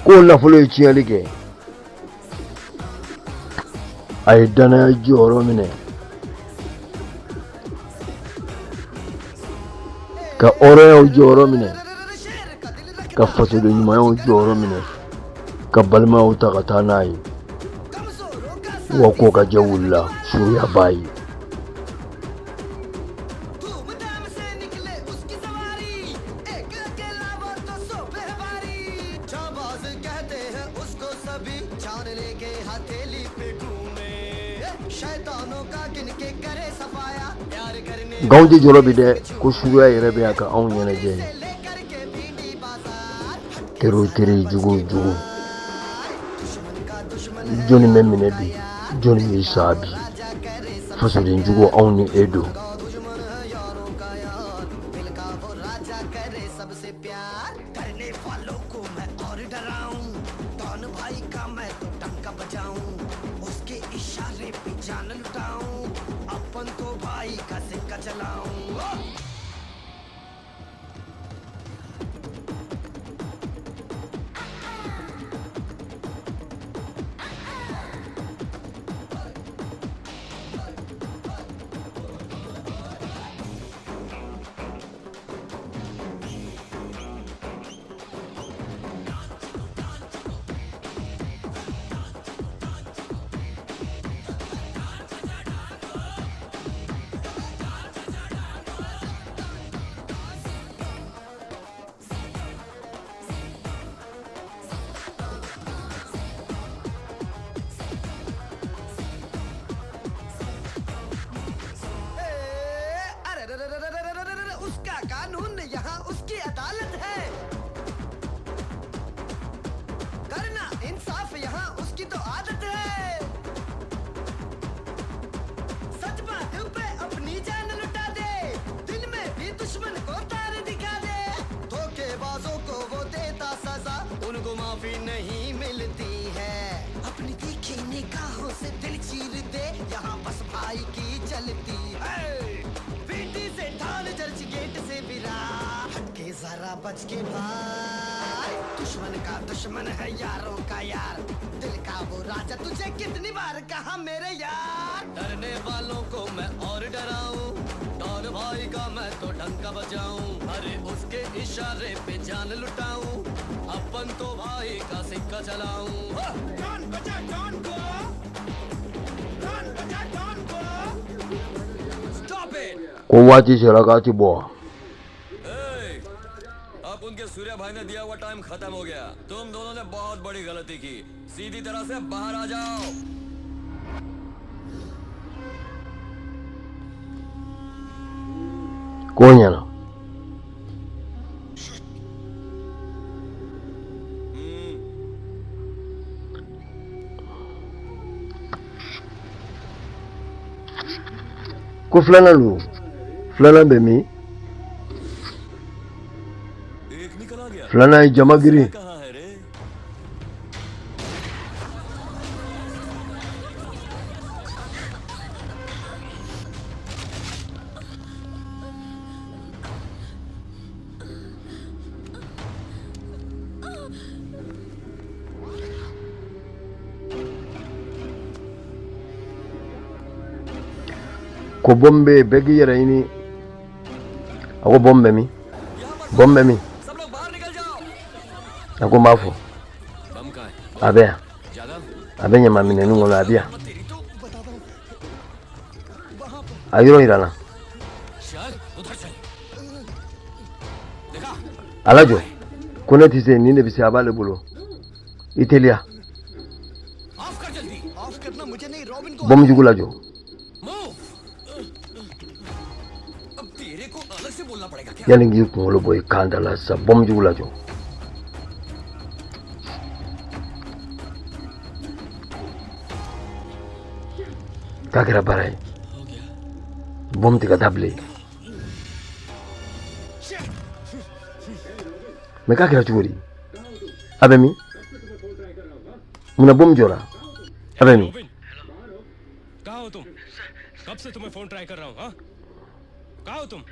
Ko nafolo ye tiɲɛli kɛ. A ye danaya jɔyɔrɔ minɛ ka hɔrɔnyaw jɔyɔrɔ minɛ, ka fasoden ɲumanyaw jɔyɔrɔ minɛ, ka balimayaw ta ka taa n'a ye. Wa ko ka jɛ wulila suruya b'a ye. Nka anw tɛ jɔrɔ bi dɛ, ko suruya yɛrɛ bɛ yan ka anw ɲɛnajɛ. Teri o teri, jugu o jugu, jɔnni bɛ minɛ bi, jɔnni bɛ sa bi? Fasoden jugu, anw ni e don. Ko waati sera k'a ti bɔ wa? अब उनके सूर्या भाई ने दिया हुआ टाइम खत्म हो गया। तुम दोनों ने बहुत बड़ी गलती की। सीधी तरह से बाहर आ जाओ। Ko ɲɛna. Ko filanan don, filanan bɛ min? एक निकल आ गया। Filanan ye jama girin. कहाँ है रे? Ko bɔn bɛ yen, bɛɛ k'i yɛrɛ ɲini. A ko bɔn bɛ min? Bɔn bɛ min? सब लोग बाहर निकल जाओ। A ko n b'a fɔ. बम कहाँ है? A bɛ yan. ज्यादा A bɛ ɲama minɛnin kɔnɔ, a bɛ yan. तेरी तो A yɔrɔ yira n na. चल उधर चल। देखा? A lajɔ ko ne tɛ se, nin de bɛ se, a b'ale bolo, i teliya. Of कर जल्दी। ऑफ करना मुझे नहीं, रॉबिन को। Bɔn jugu lajɔ. Move. अब तेरे को अलग से बोलना पड़ेगा क्या? Yanni k'i kunkolo bɔ i kan da la sisan, bɔn jugu lajɔ. K'a kɛra baara ye, bɔn tɛ ka taa bilen. Mɛ k'a kɛra cogo di? A bɛ min? Munna bɔn jɔra? A bɛ min? Robin, कहाँ हो तुम? कब से तुम्हें phone try कर रहा हूँ? हाँ, कहाँ हो तुम?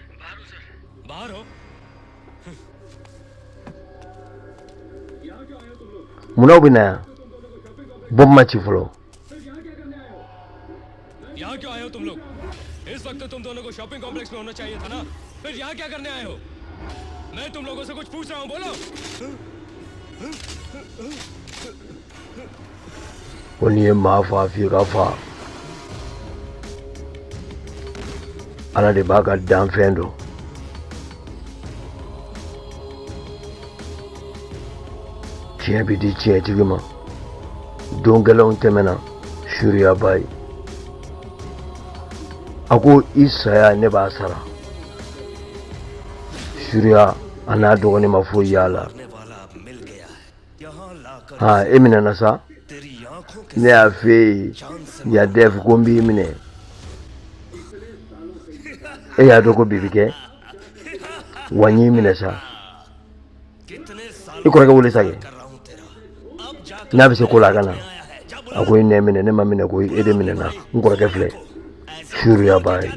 बाहर हो। Munna aw bɛ na yan? Bɔnbu ma ci fɔlɔ. यहाँ क्यों आए हो तुम लोग? इस वक्त तुम दोनों को शॉपिंग कॉम्प्लेक्स में होना चाहिए था ना, फिर यहाँ क्या करने आए हो? मैं तुम लोगों से कुछ पूछ रहा हूँ, बोलो। Ko n'i ye maa fa f'i ka fa. Ala de b'a ka danfɛn dɔn. Tiɲɛ bɛ di tiɲɛtigi ma. Don gɛlɛnw tɛmɛna, suriyaba ye. A ko i saya ne b'a sara. Suriya a n'a dɔgɔnin ma foyi y'a la. Ha, e minɛna sa? Ne y'a f'e ye Yadef ko n b'i minɛ. E y'a dɔn ko bi bi kɛ? Wa n y'i minɛ sa. I kɔrɔkɛ wele sa kɛ. N'a bɛ se ko la a ka na. A ko i nɛ minɛ, ne ma minɛ ko e de minɛna. N kɔrɔkɛ filɛ. Suriya b'a ye.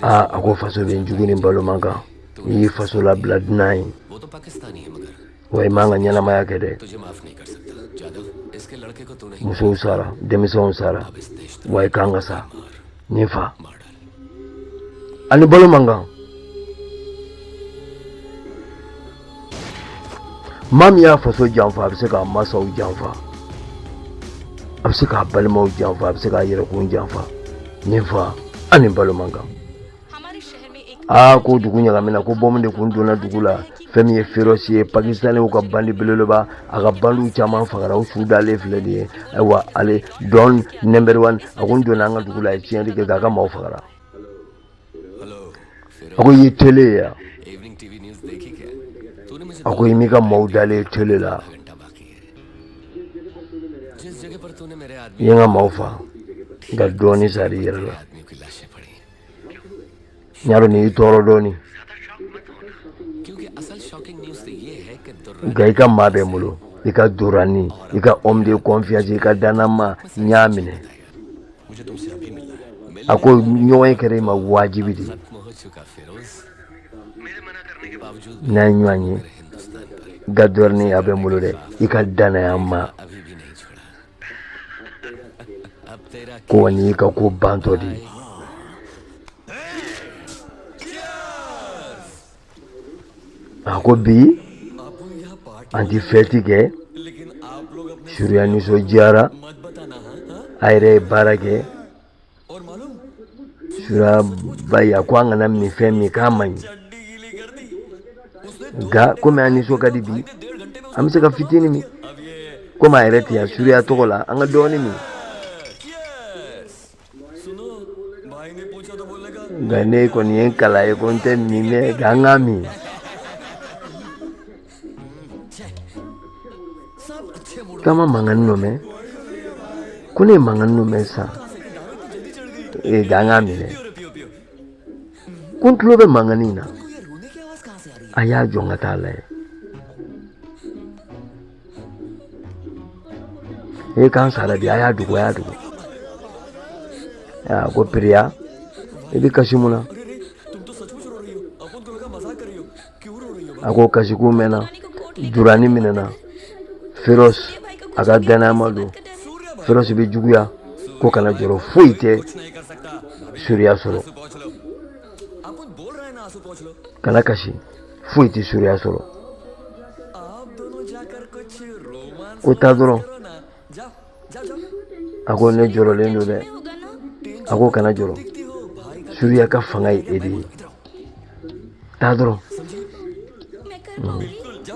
Aa, a ko faso bɛ n jugu ni balo man kan. I y'i faso labila dunan ye. Wa i man ka ɲɛnamaya kɛ dɛ. Musow sara, denmisɛnw sara, wa i kan ka sa. Nin fa. Ani balo man kan. Maa min y'a faso janfa, a bɛ se k'a masaw janfa, a bɛ se k'a balimaw janfa, a bɛ se k'a yɛrɛkun janfa. Nin fa, ani balo man kan. Aa, ko dugu ɲagamina, ko bɔnbu de kun donna dugu la. Fɛn min ye Feroz ye, Pakistanɛw ka bandi belebeleba, a ka bandiw caman fagara, u su dalen filɛ nin ye. Ayiwa, ale Don number 1, a kun donna an ka dugu la, a ye tiɲɛni kɛ k'a ka maaw fagara. A ko i ye tele ye yan? A ko i m'i ka maaw dalen tele la. I ye n ka maaw fa, nka dɔɔnin sar'i yɛrɛ la. N y'a dɔn nin y'i tɔɔrɔ dɔɔnin. Nka i ka maa bɛ n bolo, i ka dorani, i ka homme de confiance, i ka dannama, n y'a minɛ. A ko ɲɔgɔn ye kɛra i ma wajibi de ye. N'an ye ɲɔgɔn ye, gadɔrɔni a bɛ n bolo dɛ, i ka dannaya ma. Ko wa nin y'i ka ko bantɔ de ye. A ko bi an ti fɛti kɛ, Suriya nisɔndiyara, a yɛrɛ ye baara kɛ. Suriya ba ye a ko an kana min fɛn min k'a man ɲi, nka komi an nisɔn ka di bi, an bɛ se ka fitinin min, komi a yɛrɛ tɛ yan Suriya tɔgɔ la, an ka dɔɔnin min. Nka ne kɔni ye n kalan ye ko n tɛ min mɛ, nka an k'a min. K'an ma mankan nɔ mɛn, ko ne ye mankan nɔ mɛn sisan, ee nka an k'a minɛ. Ko n tulo bɛ mankan in na, a y'a jɔ n ka taa lajɛ. E k'an sara bi, a y'a dogo, a y'a dogo. Aa, ko Priya, i bɛ kasi mun na? A ko kasikun mɛnna, Durani minɛna, Feroz a ka dannayama don. Feroz bɛ juguya, ko kana jɔrɔ, foyi tɛ Suriya sɔrɔ. Kana kasi, foyi tɛ Suriya sɔrɔ. Ko taa dɔrɔn. A ko ne jɔrɔlen don dɛ. A ko kana jɔrɔ, Suriya ka fanga ye e de ye. Taa dɔrɔn.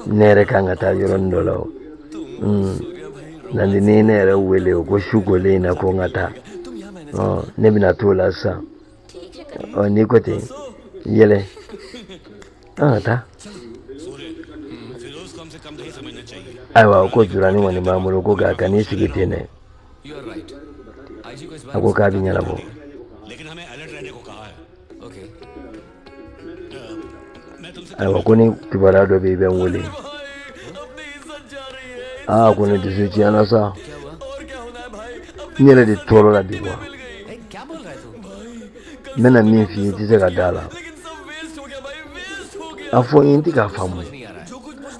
Ne yɛrɛ kan ka taa yɔrɔnin dɔ la o. Nandi ni ne yɛrɛ wele o ko su kolen in na ko n ka taa. Ne bɛna t'o la sisan. N'i ko ten, yɛlɛ. An ka taa. Ayiwa, ko Durani kɔni b'an bolo, ko nka kan'i sigi ten dɛ. A ko k'a bɛ ɲɛnabɔ. Ayiwa, ko ni kibaruya dɔ bɛ yen, i bɛ n wele. Aa, ko ne dusu tiɲɛna sa, n yɛrɛ de tɔɔrɔ la bi quoi. N bɛna min f'i ye, i tɛ se ka da la. A fɔ n ye, n tɛ k'a faamu.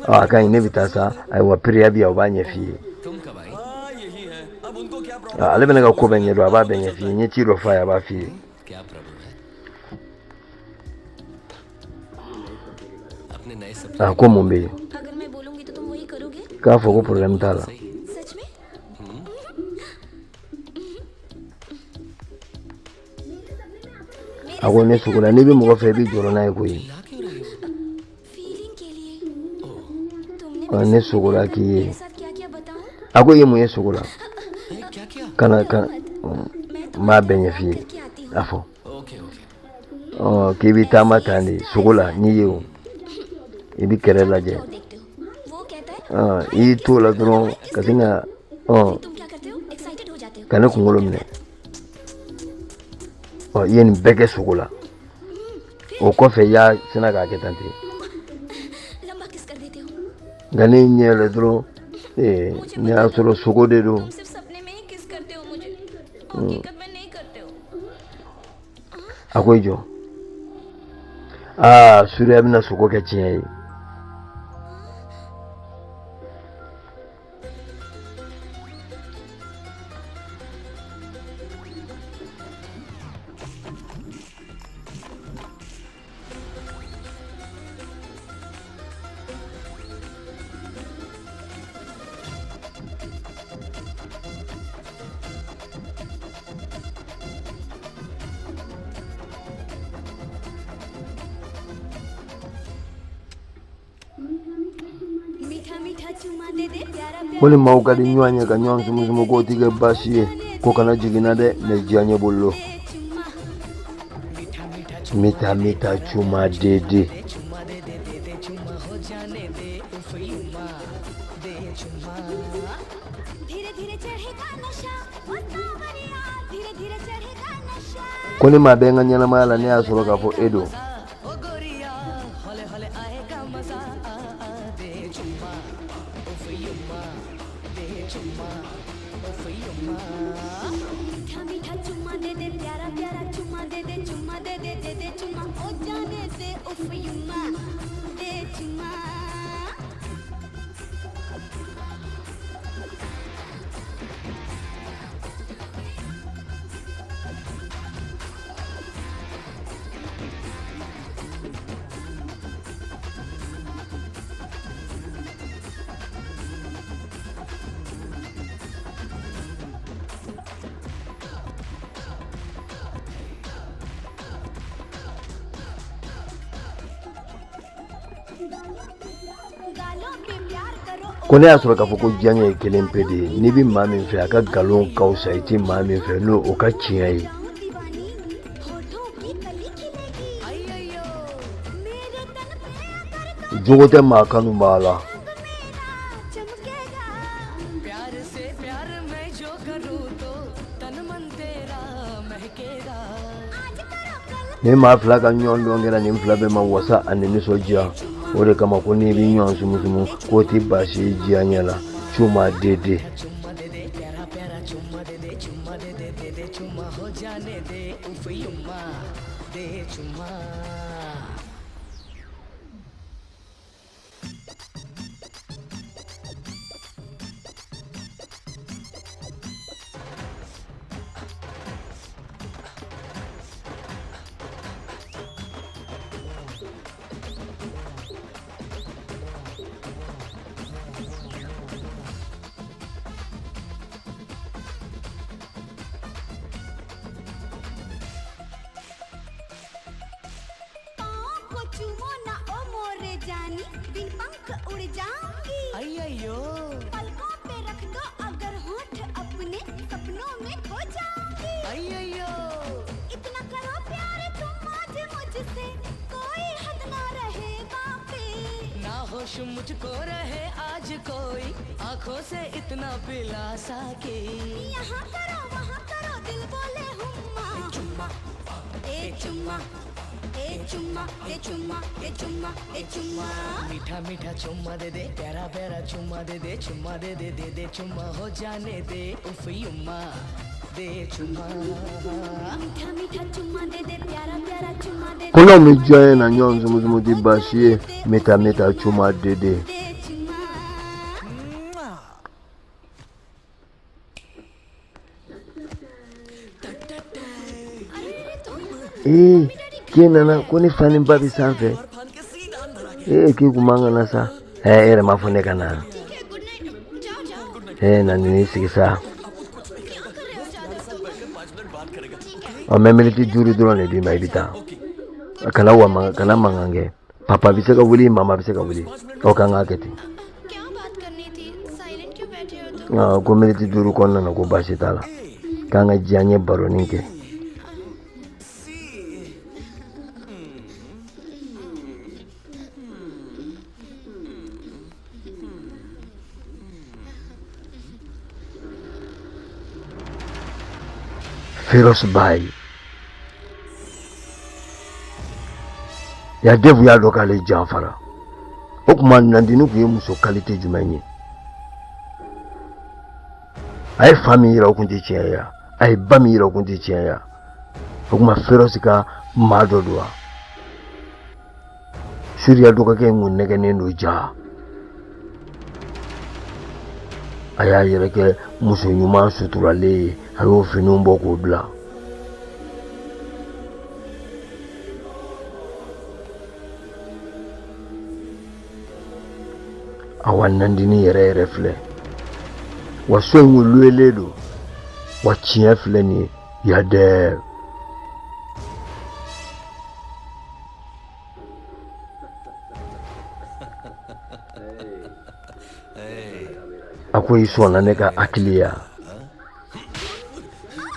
A ka ɲi, ne bɛ taa sa. Ayiwa, Priya bɛ yan, o b'a ɲɛ f'i ye. Ale bɛ ne ka ko bɛɛ ɲɛdɔn, a b'a bɛɛ ɲɛ f'i ye. N ye ci dɔ f'a ye, a b'a f'i ye. A ko mun bɛ yen? K'a fɔ ko problème t'a la. A ko ne sogo la, n'i bɛ mɔgɔ fɛ, i bɛ jɔrɔ n'a ye koyi. Ne sogo la k'i ye. A ko i ye mun ye sogo la? Kana ka n b'a bɛɛ ɲɛf'i ye. A fɔ k'i bɛ taama tan de sogo la, n'i ye o, i bɛ kɛrɛ lajɛ. I y'i t'o la dɔrɔn ka sin ka ka ne kunkolo minɛ. I ye nin bɛɛ kɛ sogo la, o kɔfɛ i y'a sina k'a kɛ tan ten. Nka ne ɲɛ yɛlɛ dɔrɔn, ne y'a sɔrɔ sogo de don. A ko i jɔ. Aa, Suriya bɛna sogo kɛ tiɲɛ ye. Ko ni maaw ka di ɲɔgɔn ye ka ɲɔgɔn sumusumu, k'o ti kɛ baasi ye, ko kana jiginna dɛ, mɛ diya ɲɛ bolo. Mita mita cuma dede. Ko ni maa bɛ n ka ɲɛnamaya la, ne y'a sɔrɔ k'a fɔ e don. Ko ne y'a sɔrɔ k'a fɔ ko diyaɲɛ ye kelen pe de ye, n'i bɛ maa min fɛ, a ka nkalon ka fisa i tɛ maa min fɛ n'o o ka tiɲɛ ye. Jogo tɛ maa kanu b'a la. Ni maa fila ka ɲɔgɔn dɔn kɛra nin fila bɛɛ ma wasa ani nisɔndiya. O de kama ko n'i bɛ ɲɔgɔn sumusumu, k'o tɛ baasi ye diyaɲɛ la. Cuma dede. मुझको रहे आज कोई आंखों से इतना पिलासा के यहाँ करो वहाँ करो दिल बोले हुम्मा, ए चुम्मा, ए चुम्मा, ए मीठा मीठा चुम्मा दे दे प्यारा प्यारा चुम्मा दे दे चुम्मा दे दे दे दे चुम्मा हो जाने दे उफ युम्मा दे चुम्मा। मीठा मीठा चुम्मा दे दे प्यारा प्यारा चुम्मा दे। Ko n'aw bɛ diya ye na ɲɔgɔn zumuzumu tɛ baasi ye meta meta cuma dede. दे चुम्मा। Ee, k'e nana ko ne fa ni ba bɛ sanfɛ. Ee, k'e kun man ka na sa. Ɛ, e yɛrɛ m'a fɔ ne ka na. ठीक है, good night, जाओ जाओ। Ɛ, Nandini sigi sa. क्या कर रहे हो जादव तुम? Ɔ, n bɛ miniti 5 dɔrɔn de d'i ma, i bɛ taa. Kana wa mankan, kana mankan kɛ. Papa bɛ se ka wuli, mama bɛ se ka wuli. Aw kan k'a kɛ ten. क्या बात करनी थी? साइलेंट क्यों बैठे हो तुम? Nka ko miniti 5 kɔnɔna na, ko baasi t'a la. K'an ka diya n ye baronin kɛ. Feroz Bai. Yadev y'a dɔn k'ale janfara. O tuma Nandini tun ye muso qualité jumɛn ye? A ye fa min yira o kun tɛ tiɲɛ ye wa? A ye ba min yira o kun tɛ tiɲɛ ye wa? O tuma Feroz ka maa dɔ don wa? Suriya dɔgɔkɛ in kun nɛgɛnnen don ja. A y'a yɛrɛ kɛ muso ɲuman suturalen ye, a y'o finiw bɔ k'o bila. Awa Nandini yɛrɛ yɛrɛ filɛ. Wa so in kun luwelen don. Wa tiɲɛ filɛ nin ye Yadev. A ko i sɔnna ne ka hakili ya.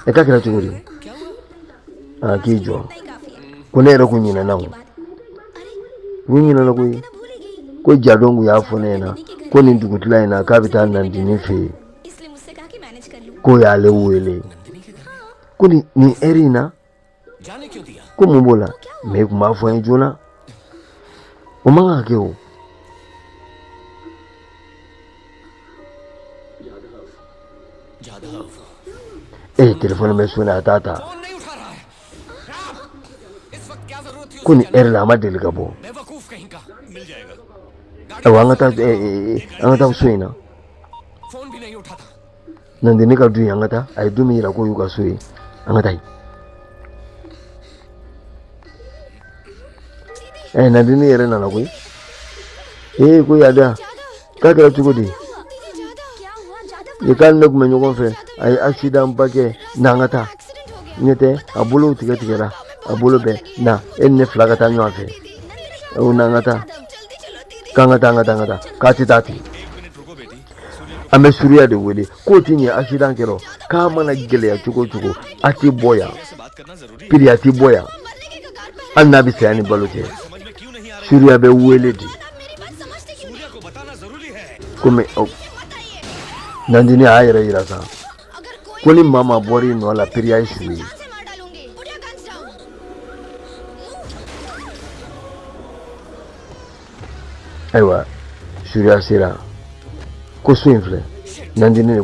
E ka kɛra cogo di? A k'i jɔ. Ko ne yɛrɛ kun ɲinɛna o. Kun ɲinɛna koyi. Ko Jadon kun y'a fɔ ne ɲɛna ko nin dugutila in na k'a bɛ taa Nandini fɛ yen. इसलिए मुझसे कहा कि मैनेज कर लूं। K'o y'ale wele. Ko nin ɛri in na जाने क्यों दिया? ko mun b'o la? Mɛ i kun b'a fɔ n ye joona. O man kan ka kɛ o. Jadhav E, telefɔni bɛ sonné, a t'a ta. Phone नहीं उठा रहा है। इस वक्त क्या जरूरत थी? Ko nin ɛri la a ma deli ka bɔ. बेवकूफ कहीं का मिल जाएगा। Ayiwa, an ka taa an ka taa so in na. Phone भी नहीं उठाता। Nandini ka du in, an ka taa. A ye du min yira k'o y'u ka so ye, an ka taa yen. Ɛ, Nandini yɛrɛ nana koyi. Ee, ko Yada, k'a kɛra cogo di? दीदी जादव, क्या हुआ Jadav? Nin k'ale ne tun bɛ ɲɔgɔn fɛ, a ye accident ba kɛ. Na, an ka taa. Accident हो गया? Ɲɛ tɛ, a bolow tigɛ tigɛra, a bolo bɛɛ. Na, e ni ne fila ka taa ɲɔgɔn fɛ. O, na, an ka taa. जल्दी चलो दीदी। K'an ka taa, an ka taa, an ka taa. K'a tɛ taa ten. एक मिनट रुको बेटी। An bɛ Suriya de wele k'o tɛ ɲɛ. Accident kɛra o, k'a mana gɛlɛya cogo o cogo, a tɛ bɔ yan. से बात करना जरूरी है। Piri, a tɛ bɔ yan मरने के कगार पर hali n'a bɛ saya ni balo cɛ. समझ में क्यों नहीं आ रही? Suriya bɛ wele de. आप मेरी बात समझते क्यों सूर्या को बताना जरूरी है। Komi ɔ, नहीं? मत आइए। Nandini a y'a yɛrɛ yira sa अगर कोई ko ni maa maa bɔra i nɔ la, Piriya ye su ye. जान से मार डालूंगी। Put your guns down. Ayiwa, Suriya sera ko so in filɛ, Nandini de.